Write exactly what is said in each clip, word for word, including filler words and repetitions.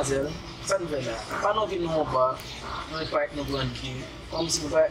Manmzèl, sa n fè la? Pa nou vin nan yon ba, nou parèt nou pran dri. Kòmsi nou pa,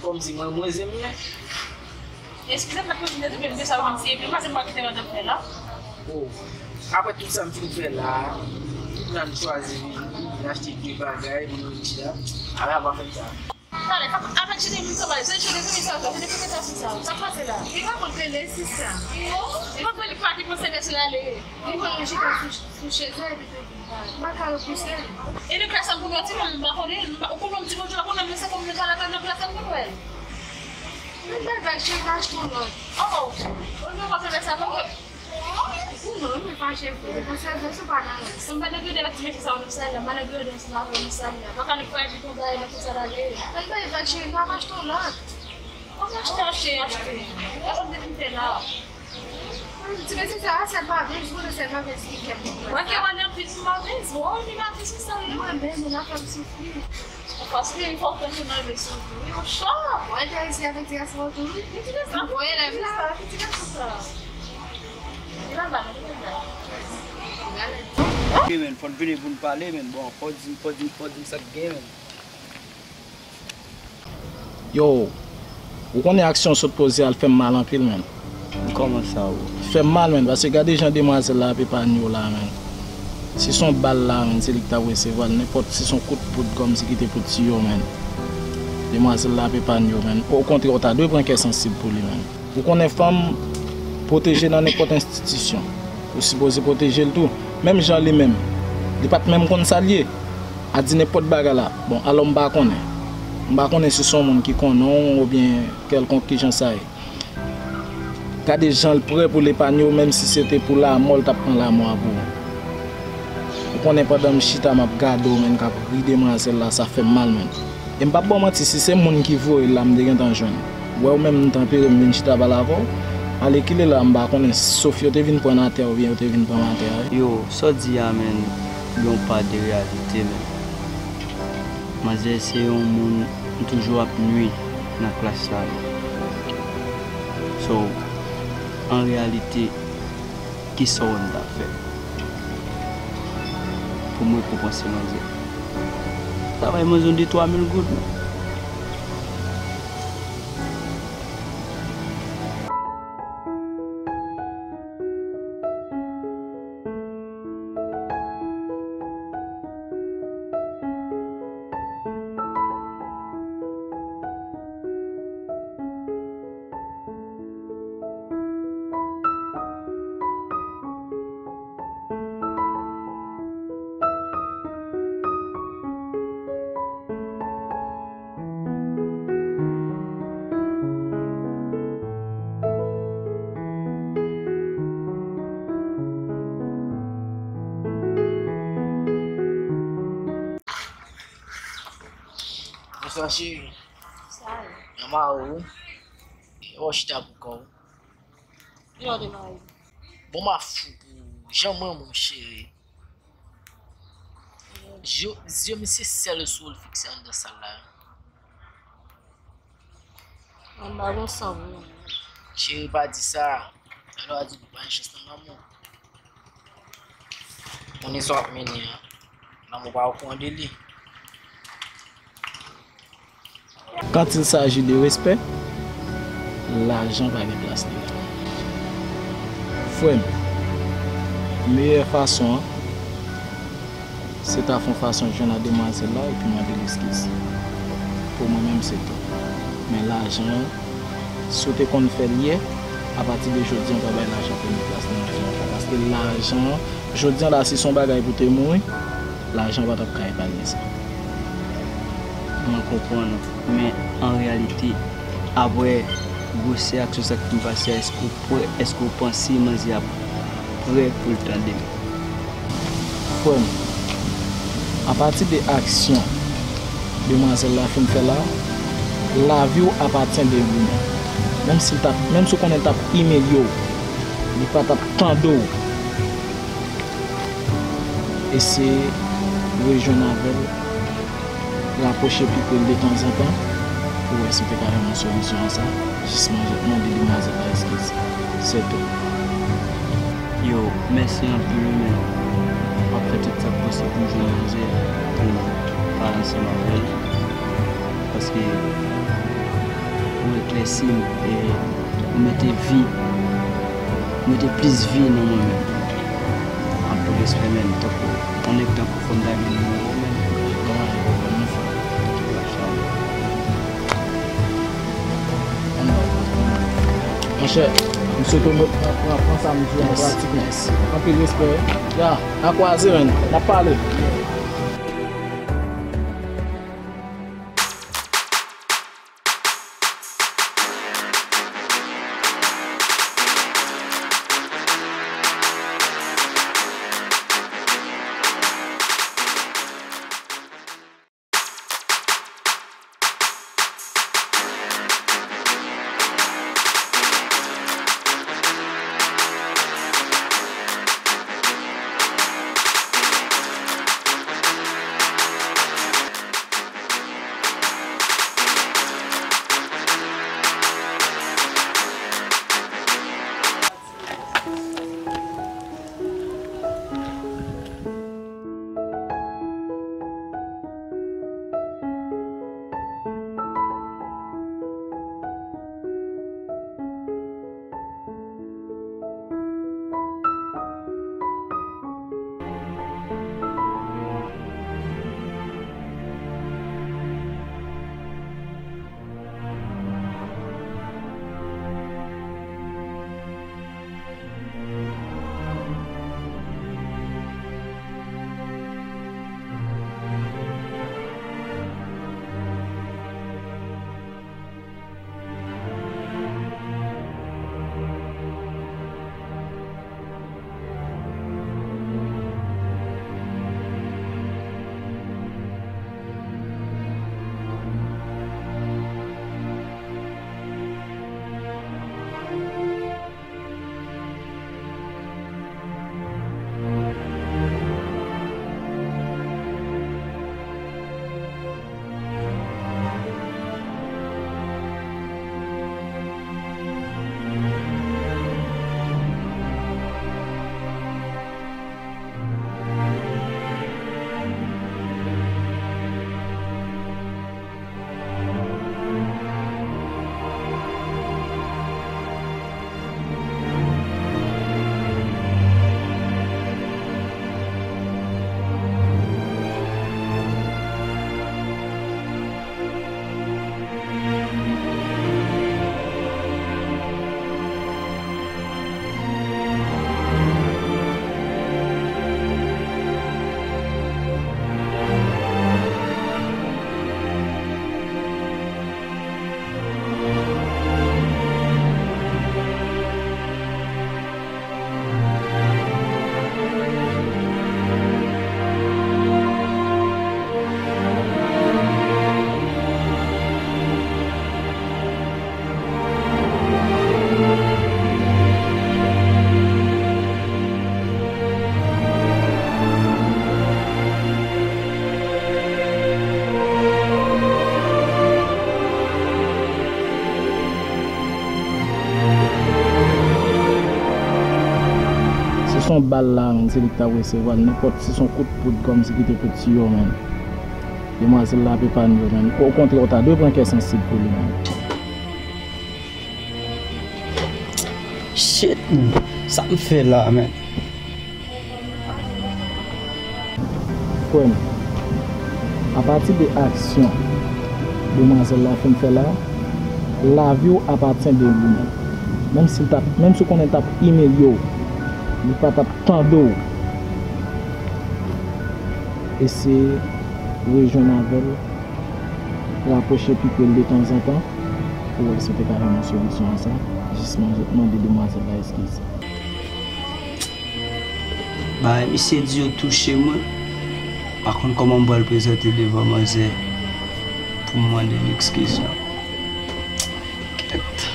kòmsi mwen, mwen zen m ye? Eskize m, m ap poze w kesyon, men m te sa w kòmsi, epi m panse m pa kite madanm fè la. Oh, apre tout sa m fin fè la, m nan chwazi vin, vin achte de bagay pou nou vin chita. Ala pa fè m sa. Talè, avèk chita moun sa, se chita moun sa, se de sa, sa k pase la? Li pa konn rele sista. Li pa konn li pa ki konn sèvè sou la lere. Li konn chita sou, sou chèz la, epi M pa ka repouse l. E nan klas la pou yon timoun, m pa konnen, m pa, ou konn yon timoun, ou konn yon mesye konn yon klas la pou wè l. Men bagay, cheri, m achte yon lòt. Oh, oh. Ou menm w ap fè sa pou mwen? Ou non, mwen fache pou ou. Mwen sèvi sou pa nan lòt. M pa nan gade ak ti mesye sa w ap sal la, m pa nan gade ansanm avè w nan sal la. Pa ka nou fraji konsa e nan konsa la gade. Men bagay, cheri, m ap achte yon lòt. Ou achte, achte, achte. Achte de pite la. Ti mesye sa, sèl mavèz, ou konnen sèl mavèz ki kèm. Mwen ke mwen anpil sou mavèz, mwen anpil mavèz sou sa yo. Mwen menm, moun ap fè m soufri. Paske li fò fè sou mavèz soufri. Yo chòk. Mwen te isi avèk ti gason tou, wi. Li ti gason. Mwen lè sa, ti gason sa. Li pa ba nou, li pa ba. Ok, men, fò n vini pou n pale, men, bon, fò di, fò di, fò di m sa k gen, men. Yo, ou konnen aksyon w sot poze a, l fè m mal anpil, menn. Kòman sa, ou? Fè m mal, menn, paske gade jan demwazèl la ap epanye w la, menn. Si se yon bal la, menn, se li ki t ap resevwa l, nenpòt, si se yon kout poud kòmsi ki te pou tiye w, menn. Demwazèl la ap epanye w, menn. Okontrè, ou ta dwe pran kè sansib pou li, menn. Ou konnen fanm pwoteje nan nenpòt enstitisyon. Ou sipoze pwoteje l tou. Menm jan li menm, li pa t menm konn sa l ye. A di nenpòt bagay la. Bon, alò m pa konnen. M pa konnen si se yon moun ki konnen w oubyen kèlkonk kijan sa ye. Gade jan l prè pou l epanye w, menm si se te pou lanmò, l t ap pran lanmò a pou ou. Ou konnen pandan m chita m ap gade w, menn, k ap ri demwazèl la, sa fè m mal, menn. E m p ap ba w manti, si se moun ki voye l la, m te gentan jwenn. Ou wè ou menm m tanpere m vin chita pale avè w. Alèkile la, m pa konnen, sof yo te vin pran atè oubyen yo te vin pran atè a. Yo, sa w di a, menn, gon pa de reyalite, menn. Manzè se yon moun m toujou ap nwi nan klas la, menn. So, an reyalite, kisa w wè m ta fè pou m rekonpanse manzè? Ta bay manzè yon de twa mil goud. Bonswa, cheri. Sa ye? Mama ou. Wè w chita pou kò w. Ki jan w te mare? Bon, m a fou pou ou. Jan m renmen w, cheri. Zye, zye m se sèl sou ou l fikse anndan sal la. Mwen pa gon san pou ou. Cheri, pa di sa. Talè w a di nou pa gen chans nan lanmou. Konnen sa w ap mennen an. Lanmou pa okouran de li. Quand il s'agit de respect, lajan pa gen plas li la. Frè m, meyè fason an, se ta fè yon fason jwenn a demwazèl la epi mande l eskiz. Pou mwen menm, se tou. Men lajan an, si w te konn fè l yè, apati de jodi an, pa bay lajan premye plas nan lavi w ankò. Paske lajan an, jodi an la, si se yon bagay pou te mouri, lajan pa t ap ka epanye sa. Mwen konprann ou, men an reyalite, apre gwosè aksyon sa k fin pase a, èske w prè, èske w panse manzè a prè pou l tande m? Frè m, apati de aksyon demwazèl la fin fè la, lavi w apatyen de ou menm. Menm si l t ap, menm si w konnen l t ap imilye w, li pa t ap tande w. Eseye rejwenn avè l, rapwoche pi pre l detanzantan, pou wè si w te ka jwenn yon solisyon a sa. Jis mande, mande demwazèl la eskiz. Se tou. Yo, mèsi anpil wi, men. Tout sa k posib pou m jwenn manzè, pou m pale ansanm avè l. Paske ou eklèsi m e ou mete vi, ou mete plis vi nan mwen menm. Anpil respè, menm, tankou yon nèg tankou fò m ta gen nimewo w, menm, ban m ale pou ban m yon fwa ki pral chaje. Monchè, m swete w pran, pran, pran sa m di w an pratik, men. Anpil respè. Ya, n a kwaze, menn. N ap pale. Si se yon bal la, menn, se li ki t ap resevwa l. Nenpòt, si se yon kout poud, kòmsi ki te pou tiye w, menn. Demwazèl la ap epaye w, menn. Okontrè, w ta dwe pran kè sansib pou li, menn. Shit, man. Sa m fè la, man? Frè m, apati de aksyon demwazèl la fin fè la, lavi w apatyen de li menm. Menm si l t ap, menm si w konnen l t ap imilye w, li pa t ap tande w. Eseye rejwenn avè l, rapwoche pi pre l detanzantan pou w wè si w te ka jwenn yon solisyon a sa. Jis mande, mande demwazèl la eskiz. Bagay misye di yo touche mwen. M pa konn kòman m pral prezante devan manzè pou m mande l eskiz, non. Kèt.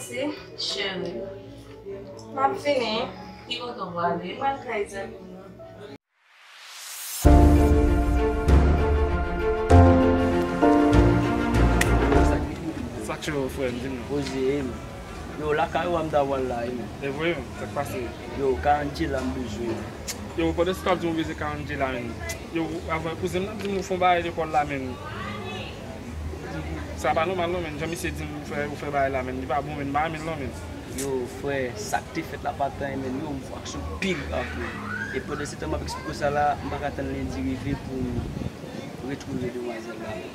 Si, cheri. M ap vini. Ki kote w prale? M pral kay zanmi m nan. Sa k cheri w, frè m, di m non. Poze, e men. Yo, lakay ou a m ta pral la, e men. E vre, sa k pase? Yo, ka Angela m bezwen. Yo, pandan se w ap di m ou bezwen ka Angela, men. Yo, avan kouzen m nan di m ou fè yon bagay lekòl la, men. Sa pa nòmal non, men. Jan misye di m ou fè, ou fè bagay la, men. Li pa bon, men. M pa renmen l non, men. Yo, frè, sa k te fèt la pa t anyen, men. Yo, m fè aksyon pi grav, men. E pandan se tan m ap eksplike w sa la, m pa ka tann lendi rive pou m retwouve demwazèl la, men.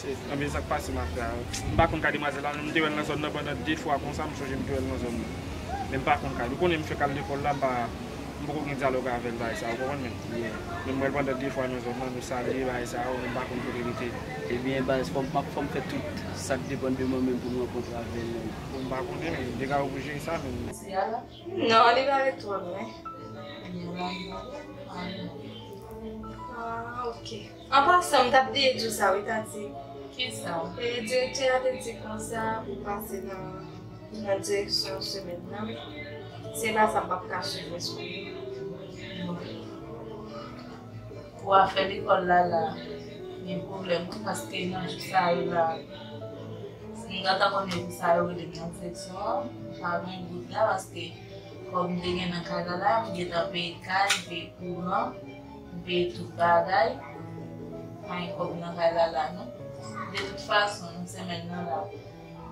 Se, anben, sa k pase, ma frè. M pa konn ka demwazèl la, non. M te wè l nan zòn nan pandan de fwa konsa, m sonje m te wè l nan zòn nan. Men m pa konn ka. Ou konnen m fèk al lekòl la, m pa, m poko gen dyalòg avè l, bagay sa, ou konprann, men. Yeah. Men m wè l pandan de fwa nan zòn nan, nou salye, bagay sa yo, men m pa konn kote l rete. Ebyen, baz, fò m, fò m fè tout sa k depann de mwen menm pou m rankontre avè l, men. Bon, m pa konnen, men, dega ou pou jere sa, men. Non, li pa ret twò lwen. Ah, ok. An pasan, m t ap bliye di w sa, wi, Tati. Kisa? E, direktè a te di konsa pou pase nan, nan direksyon semèn nan. Se pa sa, m p ap ka swiv leson. Pou afè lekòl la, la, gen pwoblèm, wi, paske nan jou sa yo la, si m gentan konnen jou sa yo rele m nan direksyon an, m pa gen goud la, paske kòb m te gen nan kay la, la, m gentan peye kay, m peye kouran, m peye tout bagay. Pa gen kòb nan kay la, la, non. De tout fason, nan semèn nan, la,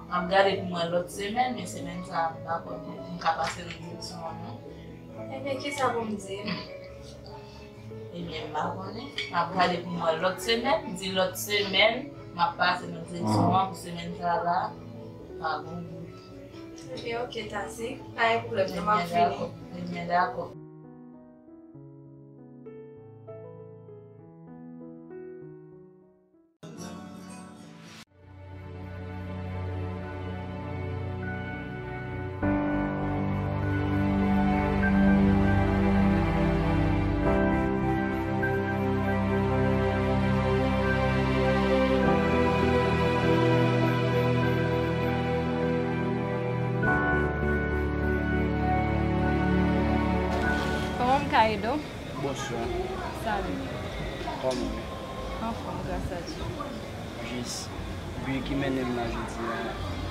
m ap gade pou m wè lòt semèn, men semèn sa a, m pa kwè m ka pase nan direksyon an, non. Ebyen, kisa pou m di? Ebyen, m pa konnen. M ap gade pou m wè lòt semèn. Di lòt semèn, m ap pase nan direksyon an pou semèn sa la. Pa gon goud. Ebyen, ok, Tati. Pa gen pwoblèm, non, m ap vini. Ebyen, dakò. Ebyen, dakò. Kòman m ka ede w? Bonswa. Salut. Kòman w ye? Anfòm, gras a Dye. Jis, bi ki mennen m la jodi a,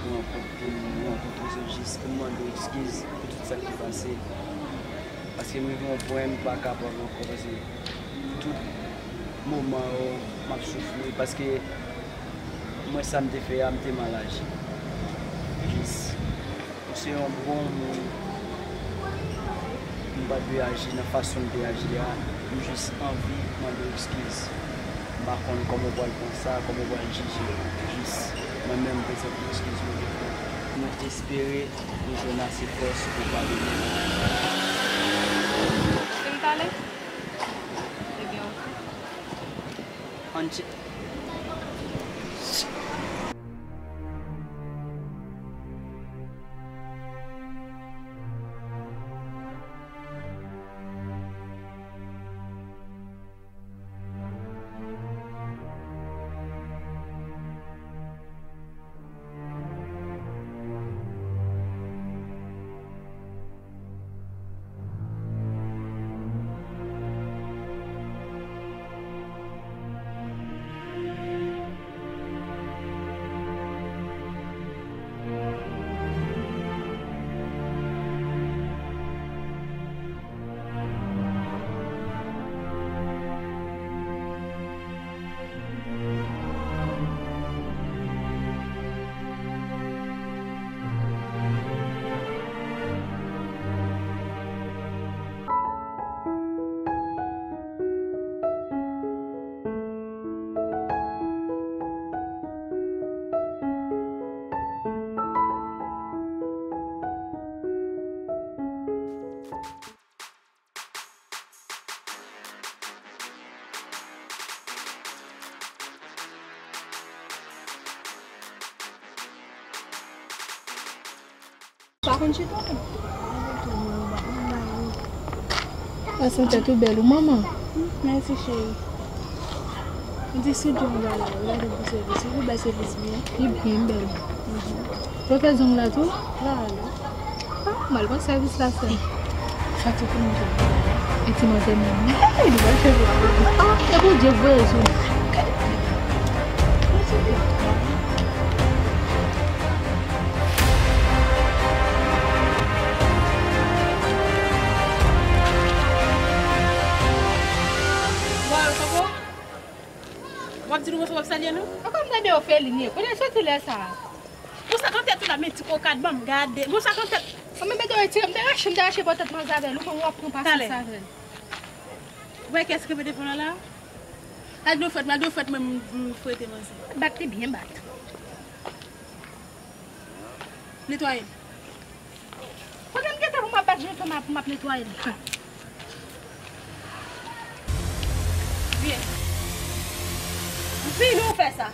pou rankont-, pou m rankontre w, se jis pou m mande w ekskiz pou tout sa ki pase. Paske m rive yon pwen, m pa kapab ankò, paske tout moman yo, m ap soufri, paske mwen, sa m te fè a, m te mal aji. Jis. Ou se yon bon moun. M pa t dwe aji nan fason m te aji a. M jis anvi mande w ekskiz. M pa konn kòman w pral pran sa, kòman w pral jije. Jis, mwen menm, m prezante w ekskiz mwen devan w. Mwen espere ou jwenn ase fòs pou w padone m. Fin pale? Ebyen, ok. Ann tche-, Pa konn chita, non. Pase yon tèt ou bèl ou, manman. Mèsi, cheri. M di si John la la, ou la gen bon sèvis, ou bay sèvis byen. Li byen bèl. Ou fè zong la tou? La, la. Ah, m al pran sèvis la, sè. Sa tou pou nou jwenn. E ti manzè menm. Hey, nou pral fè vwa. Ah, e Bondye voye sou nou. Bon, Koko, w ap di nou bonswa, w ap salye nou? Ankò m tande yo felini. Kote l soti lè sa a? Bon, sa k nan tèt ou la, men ti kokad, ban m gade. Bon, sa k nan tèt. Mwen mete w retire, m te rache, m te rache pòtèt manzè avè l, ou menm w ap pran pasyans avè l. Ou wè kès ki mete fon nan la? Al dlo frèt, al dlo frèt, mwen m, m frete manzè. Bat li byen bat. Netwaye l. Kote m gentan pou m ap bat jenn fanm a pou m ap netwaye l? Byen. M fini ou fè sa.